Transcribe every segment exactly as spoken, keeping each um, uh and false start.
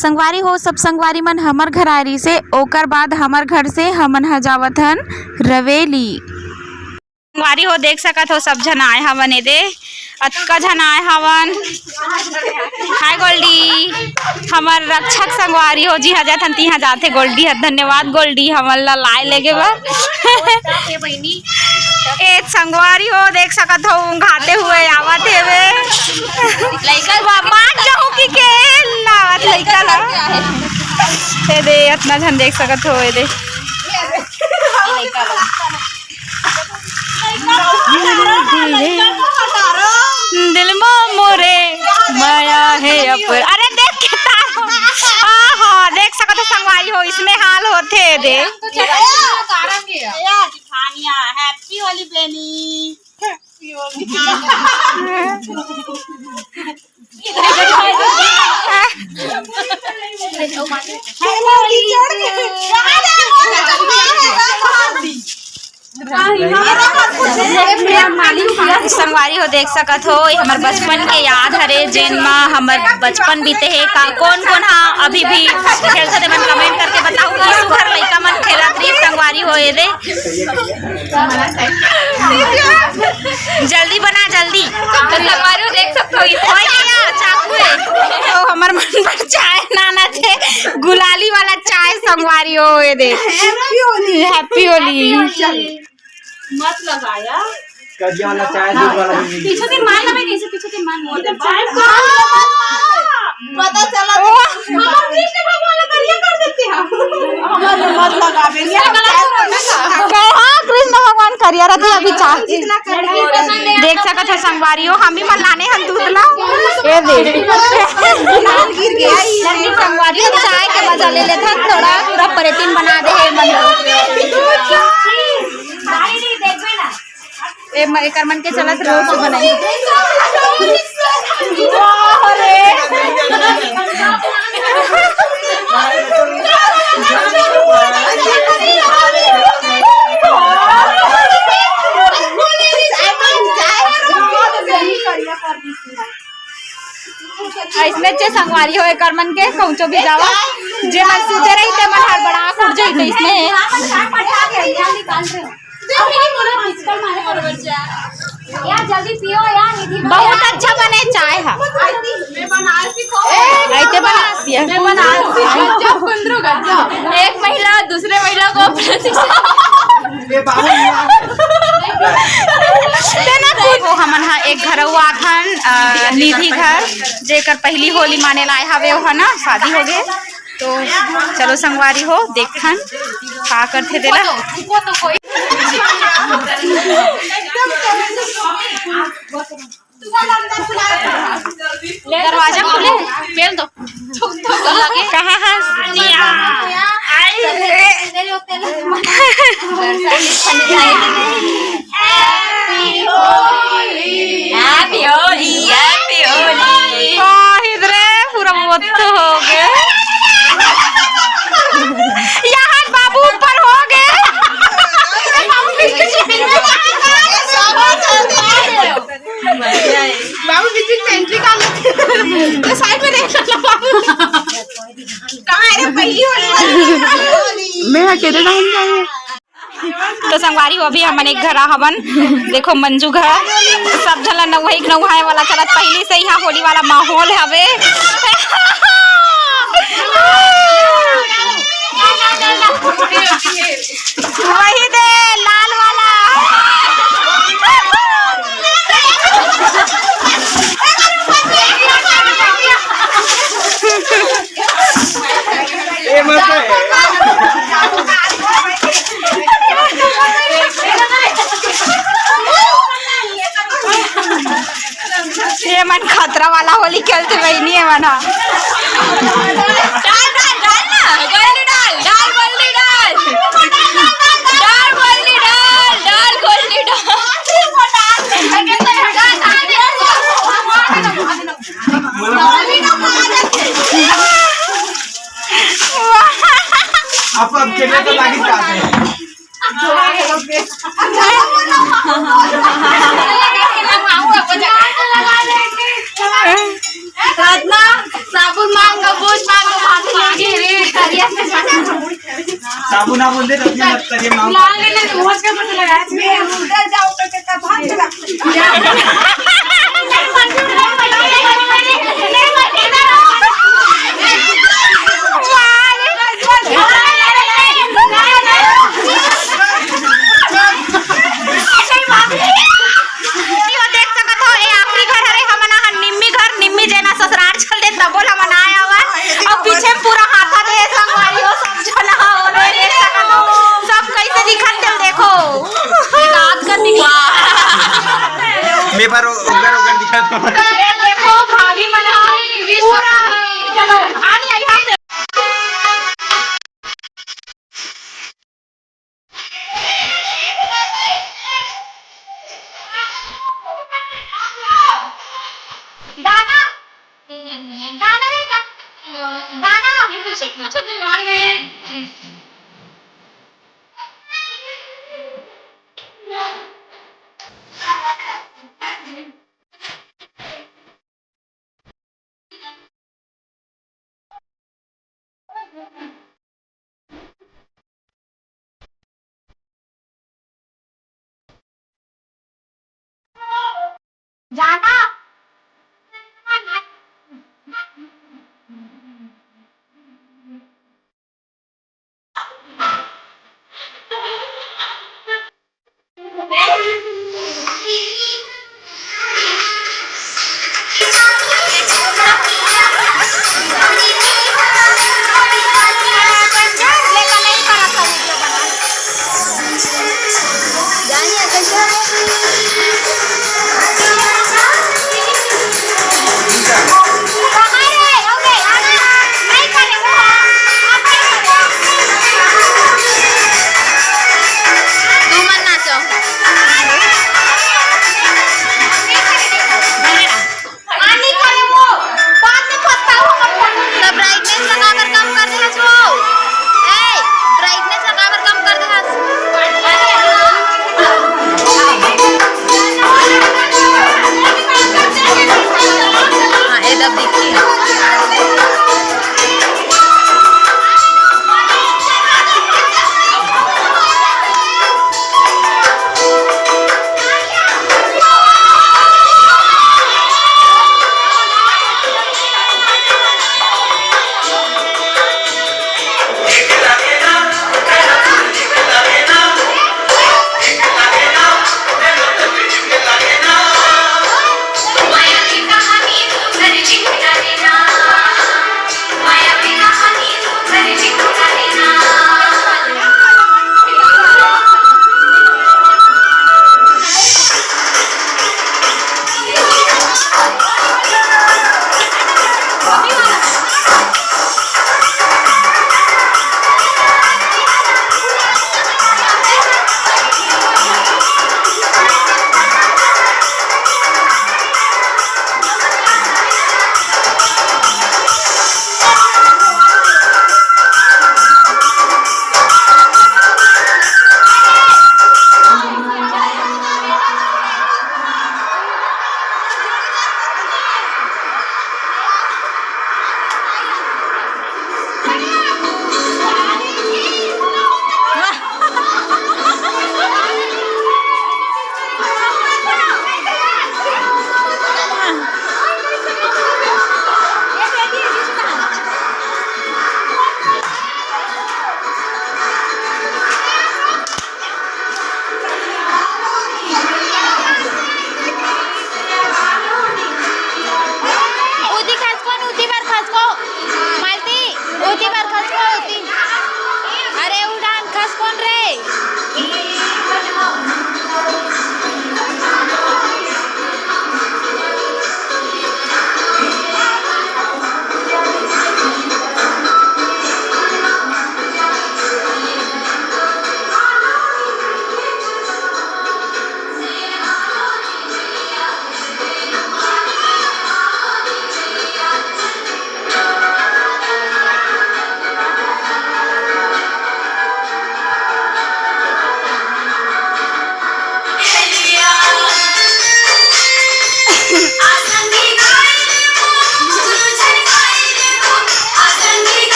संगवारी हो, सब संगवारी मन हमर घर आए रहिसे, ओकर बाद हमर घर से हमन ह जावत हन रवेली। संगवारी हो, देख सकत हो, सब झन आए हवन एदे, अतका झन आए हवन। हाय गोल्डी, हमर रक्षक संगवारी हो जी, हजत हन तिहा जाथे गोल्डी ह। धन्यवाद गोल्डी, हमन ला लाए लेगे बर। ए संगवारी हो, देख सकत हो, ऊंघाते हुए आवत हेवे। लइका वा, मान जाहू कि के लावत लइका ला। एदे, अतना झन देख सकत हो, एदे। दिल मा मोरे माया हे अपर। अरे देख के तारो। आहा, देख सकत हो संगवारी हो, इसने हाल होथे एदे। तानिया, हैप्पी होली बेनी। संगवारी हो, देख सकत हो, ये हमर बचपन के याद हरे, जेन म हमर बचपन बीते हे। का कोन कोन हा अभी भी खेलत हे, मन कमेंट करके बताओ कि सुघर लइका मन खेलत रही। संगवारी हो, एदे जल्दी बना, जल्दी। तो संगवारी हो, देख सकत हो, इस ओए भैया, चाकू है। तो हमर मन बर चाय लाना थे, गुलाली वाला चाय संगवारी हो, एदे। हैप्पी होली। हैप्पी होली। मत लगाया। कजिया वाला चाय, दूध वाला भी नहीं। पीछे दिन मान लगे, इसे पीछे दिन मान लगे। चाय पता चला। हम कृष्ण भगवान ला करिया कर देते हैं। हमर मत लगावे, ये हम चाय पीना का। कहाँ कृष्ण भगवान करिया रथे अभी चाय। देख सकत हो संगवारी हो, हम भी मन लाने हन दूध ला। ये दे। लाल गिर गया, ये संगवारी हो, चाय के मजा ले लेथन थोड़ा, पूरा प्लेटिन बना दे हे मन। ए, म-, एकर मन के चलत रोज बनाई। वाह रे। अइसने चे संगवारी हो, एकर मन के कहूँचो भी जावा, जे मन सुते रही, ते मन हड़बड़ा के उठ जाई, तो इसने। यार, जल्दी पियो यार, निधि। बहुत अच्छा बने चाय हा। मैं बनारसी को। ऐसे बनारसी है। मैं बनारसी को। गजब कुंदरू गजब। एक महिला दूसरे महिला को प्रशिक्षण। ये बाबू। तेना कुछ। वो हमन हा एक घर आथन, अ, निधि घर, जेकर पहली होली माने ला आए हवे, वो है ना, शादी हो गए। तो चलो संगवारी हो, देखथन का करथे तेला। दरवाजा खोले, पेल दो। कहाँ है? Happy Holi, Happy Holi। आहिद रे, पूरा मोत्तो हो गए। यहाँ बाबू ऊपर हो गए। बाबू बीच में एंट्री कर लेते हैं। तो साइड में देख लो बाबू। कहाँ है रे पहली होली वाली? मैं अकेले डांस जाऊँ। तो संगवारी हो, अभी हमन एक घर आ हवन। देखो मंजू घर, सब झन ला नउहई के नउहाए वाला चलत, पहली से यहाँ होली वाला माहौल हवे। वही दे लाल वाला। ए, मत है। ये मन खतरा वाला होली खेलते बहिनी, ये मन ह। डाल, डाल, डाल ना, गोल्डी डाल, डाल गोल्डी डाल। डाल गोल्डी डाल, डाल गोल्डी डाल। आप, आप खेलने तो लागी चाहते हैं। रत्ना, साबुन मांगो, बूंद मांगो, ना बोल दे, रखिए मत करिए, माँ। लाल ने तो भोज का पता लगा, इसमें उधर जाओ तो कितना भाग चला। देख सकत हो, ए आखिरी घर हरे, हमन ह निम्मी घर, निम्मी जेना ससुराल चल दे, तबो ल हमन आए हवन। अउ पीछे पूरा हाथा दे संगवारी हो, सब झन ह, ओ दे देख सकत हो, सब कइसे दिखत हे, देखो। रात कर निकला। मैं पर उगर उगर दिखा दो। देखो, भाभी मन ह पूरा, चलो, आनी आई हम। दाना, दाना नहीं का, दाना। जाना। तुमन नाचो। आनी करे वो, बाद में पछताओ मत। त brightness ला काबर कम कर दे हस वो? ए, brightness ला काबर कम कर दे हस? हाँ, ए दब दिखी।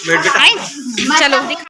वेट बेटा। आई, चलो।